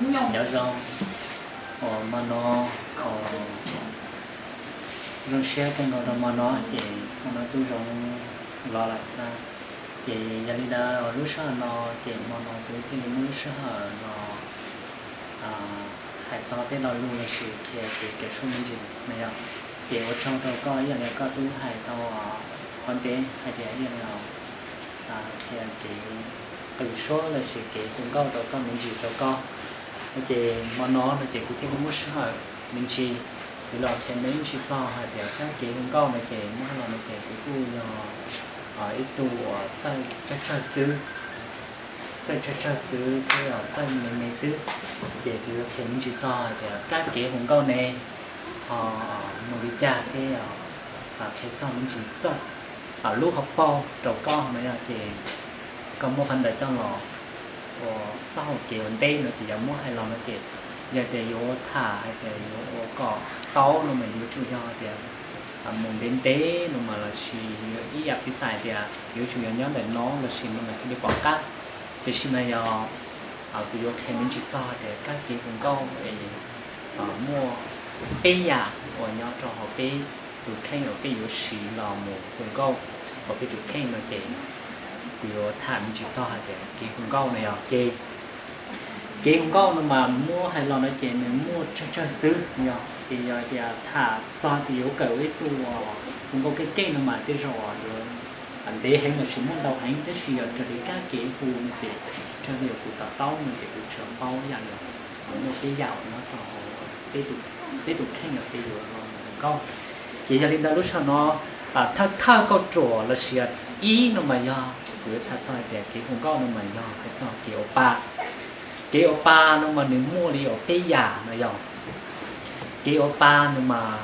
Nyob zoo, uas hmo no, zoo siab kawg nkaus rau hmo no ces hmo no tub zoo los lawm na. Ces yog li ntawd lub sij hawm no ces hmo no kuv thiaj li muab lub sij hawm no hais txog tej lo lus lossis qhia kev kawm suab me ntsis na yom. Ces ua tsaug rau koj ib yam li koj twb hais tau qhov ntev hais tias ib yam li qhia kev kawm suab lossis kev hu nkauj rau koj me ntsis rau koj. No ces hmo no no ces kuv thiaj li muab sij hawm me ntsis, kuv los qhia me ntsis txog hais tias kab kev hu nkauj no ces muab hais los no ces kuv kuj yog ib tug uas txawj tsawg tsawg xwb, txawj tsawg tsawg xwb thiab txawj me me xwb. Ces kuv yuav qhia me ntsis txog hais tias kab kev hu nkauj ne ho mus li cas thiab qhia txog me ntsis txog lub hauv paus rau koj no yog ces koj muab qhov ntawd coj los ua txoj hau kev ua ntej no ces yog muab hais los no ces yog tias yuav tham hais tias yuav ua kom tau no mas yuav tsum yog hais tias mus ntev ntev no mas lossis yuav ib yam piv xam tias yuav tsum yog nyob ntawm no lossis no mas thiaj li pom qab. Tiam sis mas yog kuv yuav qhia me ntsis txog hais tias kab kev hu nkauj es muaj peb yam uas nyob rau hauv peb tus kheej uas peb yuav siv los mus hu nkauj hauv peb tus kheej no ces kuv yuav tham me ntsis txog hais tias kev hu nkauj no yog ces kev hu nkauj no mas muab hais los no ces nws muaj tsawg tsawg xwb yog ces yog tias tham txog tias yuav kawm ib tug hu nkauj keej keej no mas tej zaum yuav ntev heev lossis muaj ntau heev tab sis yog raws li kab kev hu no ces raws li kuv to taub no ces kuv tsuas paub yam li muaj peb yam nyob rau hauv peb tus kheej uas peb yuav hu nkauj. Ces yog li ntawd lub sij hawm no thawj thawj kauj ruam lossis ib no mas yog kuv yuav tham txog hais tias kev hu nkauj no mas yog hais txog kev ua pa. Kev ua pa no mas nws muaj li uas peb yam no yog kev ua pa no mas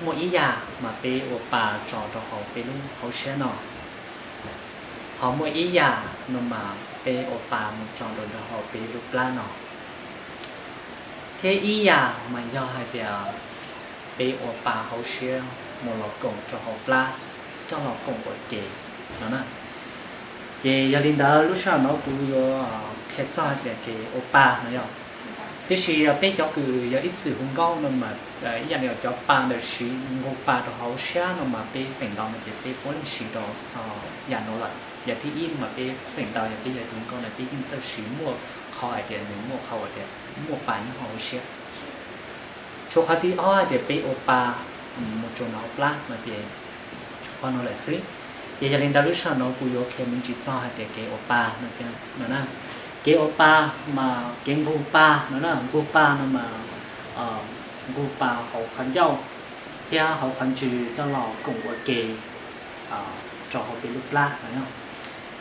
muaj ib yam mas peb ua pa tso rau hauv peb lub hauv siab no, ho muaj ib yam no mas peb ua pa mus tso rau hauv peb lub plab no, thiab ib yam mas yog hais tias peb ua pa hauv siab mus los koom rau hauv plab, coj los koom ua ke no na. Ces yog li ntawd lub sij hawm no kuv yuav qhia txog hais tias kev ua pa no yog, tiam sis peb cov kws yog ib txwm hu nkauj no mas ib yam li cov pa ntawd siv nqug pa rau hauv siab no mas peb feem ntau no ces peb puav leej siv rau txog yam no lawm. Yam thib ib no mas peb feem ntau yog peb yog tus hu nkauj no peb yeej txawj siv muaj qhov hais tias nws muaj qhov uas tias muaj pa nyob hauv siab. Tshuav qhov thib ob hais tias peb ua pa mus tso nws hauv plab no ces tshuav qhov no lawm xwb. Ces yog li ntawd lub sij hawm no kuv yuav qhia me ntsis txog hais tias kev ua pa no na. Kev ua pa mas kev nqug pa no na, nqug pa no mas nqug pa hauv qhov ncauj thiab hauv qhov ntsws coj los koom ua ke rau hauv peb lub plab no.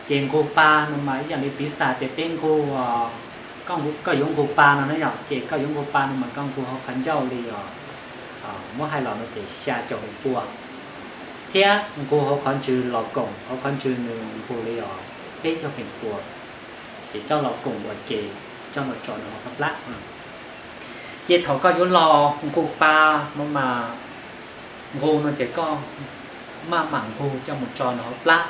Ces nqug pa no mas ib yam li piv xam tias peb nqug, koj yuav nqug pa no na yom, ces koj yuav nqug pa no mas koj nqug hauv qhov ncauj li os, muab hais los no ces xya caum feem pua, thiab nqug hauv qhov ntsws los koom, hauv qhov ntsws nws nqug li os peb caug feem pua, ces coj los koom ua ke, coj los tso nws hauv qhov plab. Ces thaum koj yuav los nqug pa no mas nqug no ces koj maj mam nqug coj mus tso nws hauv plab.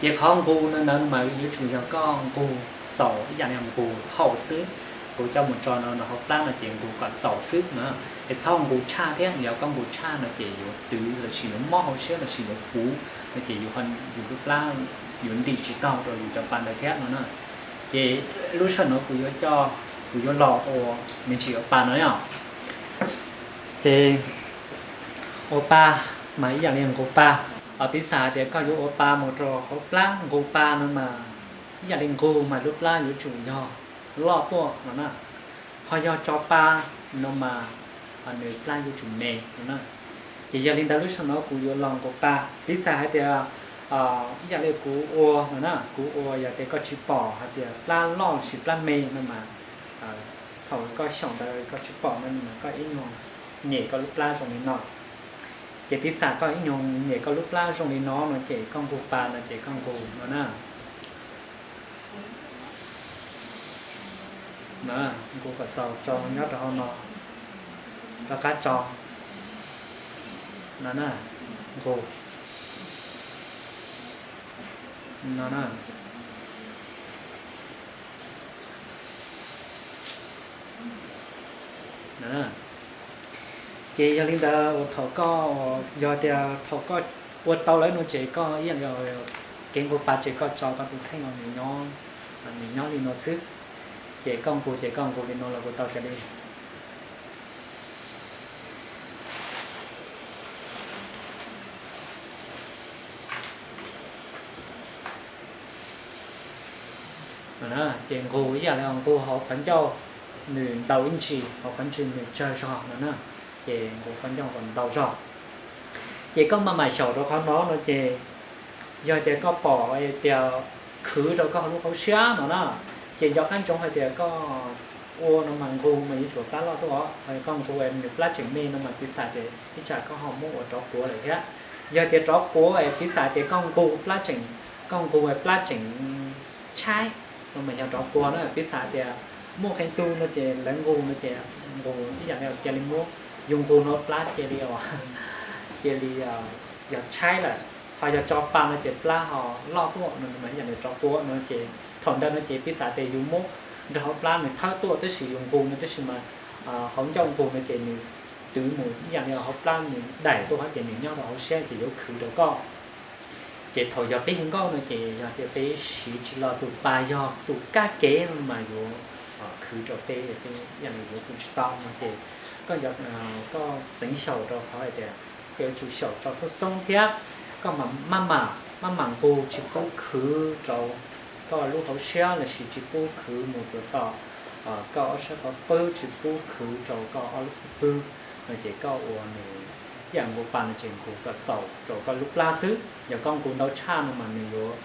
Ces qhov nqug no ntawd mas yuav tsum yog koj nqug txaus ib yam li nqug haum xwb, nqug coj mus tso nws hauv plab no ces nqug kom txaus xwb na, es txhob nqug tshaj thiab, yog koj nqug tshaj no ces yuav twv lossis yuav mob hauv siab lossis yuav puv no ces yus lub plab yuav ntim tsis tau rau yus cov pa ntawd thiab no na. Ces lub sij hawm no kuv yuav coj, kuv yuav los ua me ntsis ua pa no yom. Ces ua pa mas ib yam li nqug pa, piv xam hais tias koj yuav ua pa mus rau hauv plab, nqug pa no mas ib yam li nqug mas lub plab yuav tsum yog loj tuaj no na, ho yog tso pa no mas nws plab yuav tsum me no na. Ces yog li ntawd lub sij hawm no kuv yuav los nqug pa, piv xam hais tias ib yam li kuv ua no na, kuv ua yog tias koj tsis pom hais tias plab loj lossis plab me no mas thaum koj xyaum ntawd koj tsis pom no mas koj ib nyuag nyem koj lub plab zoo li no. Ces piv xam koj ib nyuag nyem koj lub plab zoo li no no ces koj nqug pa no ces koj nqug no na. Nqug kom txaus tso nyob rau hauv no, rov qab tso no na, nqug no na. Ces yog li ntawd thaum koj, yog tias thaum koj ua tau lawm no ces koj ib yam li kev nqus pas ces koj tso koj tus kheej los nws nyob, nws nyob li no xwb. Ces koj nqus ces koj nqus li no los kuj tau kiag li. Ces nqus ib yam li nqus hauv qhov ncauj nws ntau ib ntsis, hauv qhov ntsis nws tsawg zog no na. Ces nqus qhov ncauj kom ntau zog. Ces koj maj mam xyaum rau qhov no no ces yog tias koj pom tias khwv rau koj lub hauv siab no na, ces nco qab ntsoov hais tias koj ua no mas nqus mas yuav tsum plab loj tuaj os. Koj nqus nws plab tseem me no mas piv xam tias ib tsam koj ho muab ua rov quav lawm thiab. Yog tias rov quav es piv xam tias koj nqus plab tseem, koj nqus plab tseem tshaib no mas yog rov quav na. Piv xam tias muaj qee tug no ces lawv nqus no ces nqus ib yam li cia li muab, yus nqus no plab cia li, cia li yog tshaib lawm. Ho yog tso pa no ces plab ho loj tuaj no mas ib yam li rov quav no ces thaum ntawd no ces piv xam tias yus muab nrog hauv plab nws thawb tuaj tab sis yus nqus no tab sis mas hauv ncauj nqus no ces nws twv mus ib yam li hauv plab nws daim tuaj ces nws nyob rau hauv siab ces yuav khwv rau koj. Ces thaum yog peb hu nkauj no ces yog tias peb siv tsis los tus pa yog tus kab ke no mas yuav khwv rau peb, peb ib yam li yuav hu tsis tau no ces koj, koj txeev xyaum rau qhov hais tias koj yuav tsum xyaum tso xoob xoob thiab koj maj mam, maj mam nqus tsis pub khwv rau koj lub hauv siab lossis tsis pub khwv mus rau tom koj ob sab qhov pwg, tsis pub khwv rau koj ob lub xub pwg no ces koj ua nws ib yam nqus pa no ces nqus kom txaus rau koj lub plab xwb. Yog koj nqus ntau tshaj no mas nws yuav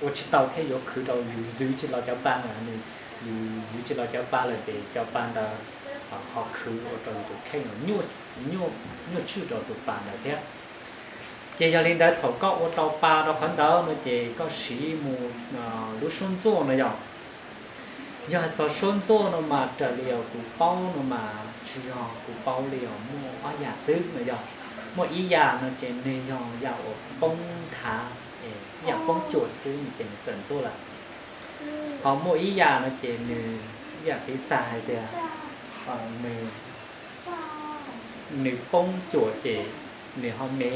ua tsis tau thiab yuav khwv rau yus zwv tsis los cov pa lawm, nws, yus zwv tsis los cov pa lawm ces cov pa ntawd ho khwv ua rau yus tus kheej nyuaj, nyuaj tswj rau tus pa ntawd thiab. Ces yog li ntawd thaum koj ua tau pa rau qhov ntawd no ces koj siv mus lub suab ntxuaj no yog, yog hais txog suab ntxuaj no mas raws li kuv paub no mas tsis yog kuv paub li os, muaj ob yam xwb no yog. Muaj ib yam no ces nws yog yam uas poob nthav, ib yam poob cuam xwb no ces nws txawm ntxuaj lawm. Ho muaj ib yam no ces nws ib yam piv xav hais tias nws, nws poob cuam ces nws ho me,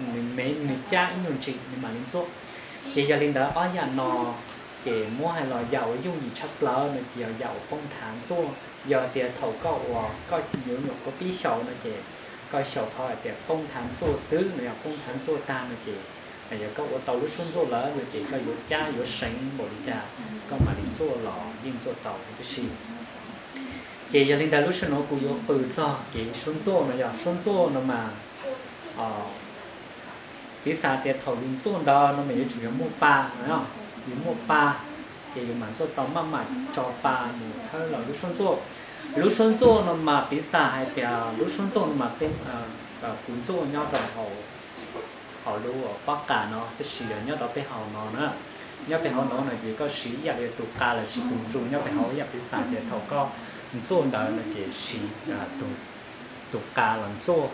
nws me nws cab ib nyuag ntsis nws mam li ntxuaj. Ces yog li ntawd ob yam no ces muab hais los yam uas yooj yim tshaj plaws no ces yog yam uas poob nthav ntxuaj. Yog tias thaum koj uas koj yuav nyuam qhuav pib xyaum no ces koj xyaum qhov hais tias poob nthav ntxuaj xwb no, yog poob nthav ntxuaj tag no ces yog koj ua tau lub suab ntxuaj lawm no ces koj yuav cab yuav seev npaum li cas koj mam li ntxuaj los yeej ntxuaj tau huv tib si. Ces yog li ntawd lub sij hawm no kuv yuav qw txog kev suab ntxuaj no, yog suab ntxuaj no mas piv xav tias thaum yus ntxuaj ntawd no mas yuav tsum yog muaj pa no, yus muaj pa ces yus mam ntxuaj tau, maj mam tso pa mus thawb los lub suab ntxuaj. Lub suab ntxuaj no mas piv xav hais tias lub suab ntxuaj no mas peb, kuv ntxuaj nyob rau hauv, hauv lub pob qa no tab sis yog nyob rau peb hauv no na. Nyob peb hauv no no ces koj siv ib yam li tus qa lossis tus nruj nyob peb hauv, ib yam piv xav tias thaum koj ntxuaj ntawd no ces siv tus qa los ntxuaj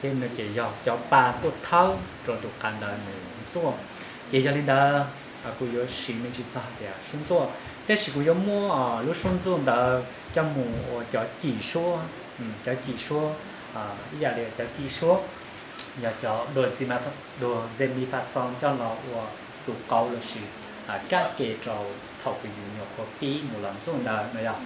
thiab no ces yog cov pa tuaj thawb rau tus qa ntawd nws ntxuaj. Ces yog li ntawd kuv yuav siv me ntsis txog tias suab ntxuaj, tab sis kuv yuav muab lub suab ntxuaj ntawd coj mus ua cov cim suab, cov cim suab, ib yam li cov cim suab, yog cov dua, dua ze mi fa xo coj los ua tus qauv lossis kab ke rau thaum uas yus nyuam qhuav pib mus los ntxuaj ntawd no yog.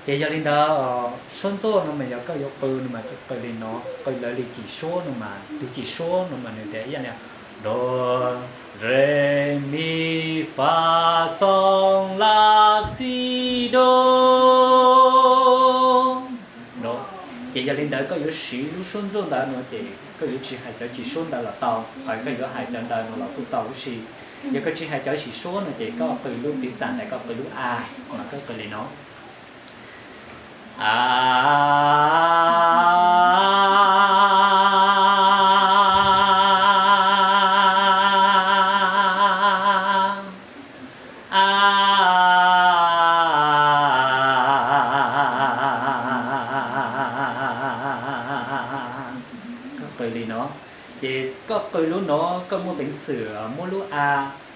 Ces yog li ntawd suab ntxuaj no mas yog koj yuav qw no mas koj qw li no, qw lawv li cim suab no mas tus cim suab no mas nws tias ib yam li do, re, mi, fa, xo, la, si, do. Ces yog li ntawd koj yuav siv lub suab ntxuaj ntawd no ces koj yuav tsis hais cov cim suab ntawd los tau, hos koj yuav hais cov ntawd no los kuj tau huv si. Yog koj tsis hais cov cim suab no ces koj qw lub piv xam ntawm koj qw lub a, mas koj qw li no. A, a, koj qw li no. Ces koj qw lub no, koj muaj peev xwm muab lub a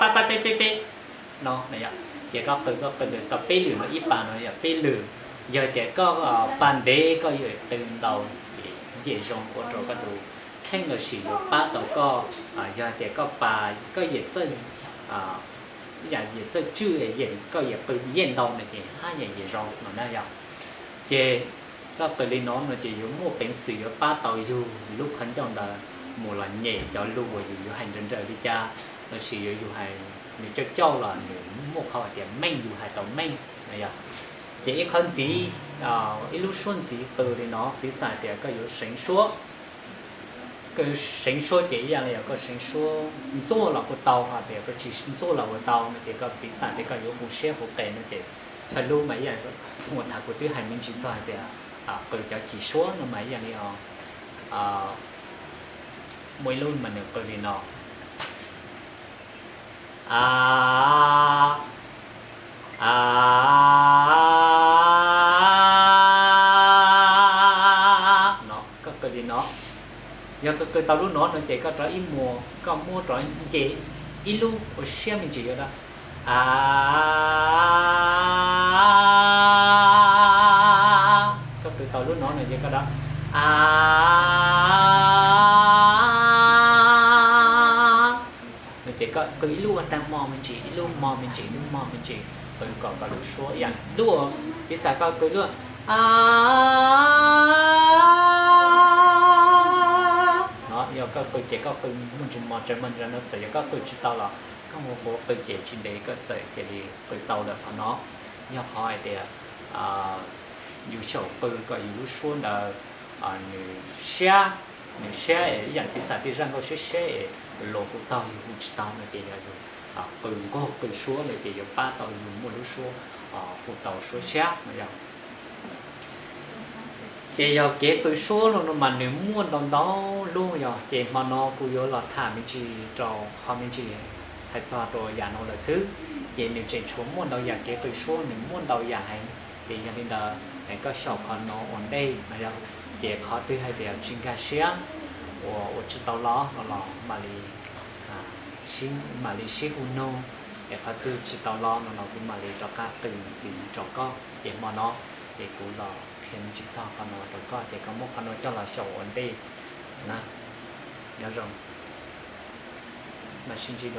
pa pa peb peb peb no. Ces koj qw, koj qw tau peb lwm no, ib pa no yog peb lwm. Yog tias koj pa ntev koj yuav qw ntau ces yeej zoo ua rau koj tus kheej los sis yuav pab tau koj. Yog tias koj pa, koj yam txawj, yam txawj tswj, koj yam qw yeej ntau no ces haj yam yam zoo no na yog. Ces koj qw li no no ces yuav muaj peev xwm yuav pab tau yus lub qhov ncauj ntawd mus los nyem cov lus uas yus yuav hais nrawm nrawm li cas, los sis yuav yus hais nws cauj cauj los nws muaj qhov hais tias meej, yus hais tau meej no yog. Ces ib qhov ntxiv, ib lub suab ntxiv qw li no, piv xam tias koj yuav seev suab. Koj yuav seev suab ces ib yam li yog koj seev suab ntxuaj los kuj tau, ho tias koj tsis ntxuaj los kuj tau no ces koj piv xam tias koj yuav hu siab hu qes no ces pawg lub mas ib yam, ua thaum kuv twb hais me ntsis txog hais tias qw cov cim suab no mas ib yam li muaj ib lub mas nws qw li no: A, a, no, koj qw li no. Yog koj qw tau lub no no ces koj rov ib muag koj muab rov nce ib lub ua siab me ntsis yuav da, a, koj qw tau lub no no ces koj da, a, no ces koj qw ib lub ua tag hmo me ntsis, ib lub hmo me ntsis, ib lub hmo me ntsis, qw kom koj lub suab ib yam lub, piv xam koj qw lub a no, yog koj qw ces koj qw muaj ntsis mos tsaws mos ntsaws no, txawm yog koj qw tsis tau los koj mus qw ces tsis ntev koj txawm cia li qw tau lawm qhov no. Yog qhov hais tias yus xyaum qw kom yus lub suab ntawd nws siab, nws siab es ib yam piv xam tej zaj nkauj siab siab es luag hu taug yus hu tsis tau no ces yog yus qw nkauj qw suab lawm ces yuav pab tau yus muaj lub suab hu tau suab siab no yog. Ces yog kev qw suab no mas nws muaj ntau ntau lub yog, ces hmo no kuv yuav los tham me ntsis rau qhov me ntsis hais txog rau yam no lawm xwb. Ces nws tseem tshuav muaj ntau yam kev qw suab, nws muaj ntau yam heev. Ces yog li ntawd koj xyaum qhov no ua ntej no yog, ces qhov twg hais tias tsis nkag siab uas ua tsis tau los no los mam li mam li sib hu nug, es qhov twg tsis tau los no los kuv mam li rov qab qw ntxiv rau koj. Ces hmo no ces kuv los qhia me ntsis txog qhov no rau koj, ces koj muab qhov no coj los xyaum ua ntej na. Nyob zoo, mam sib ntsib dua.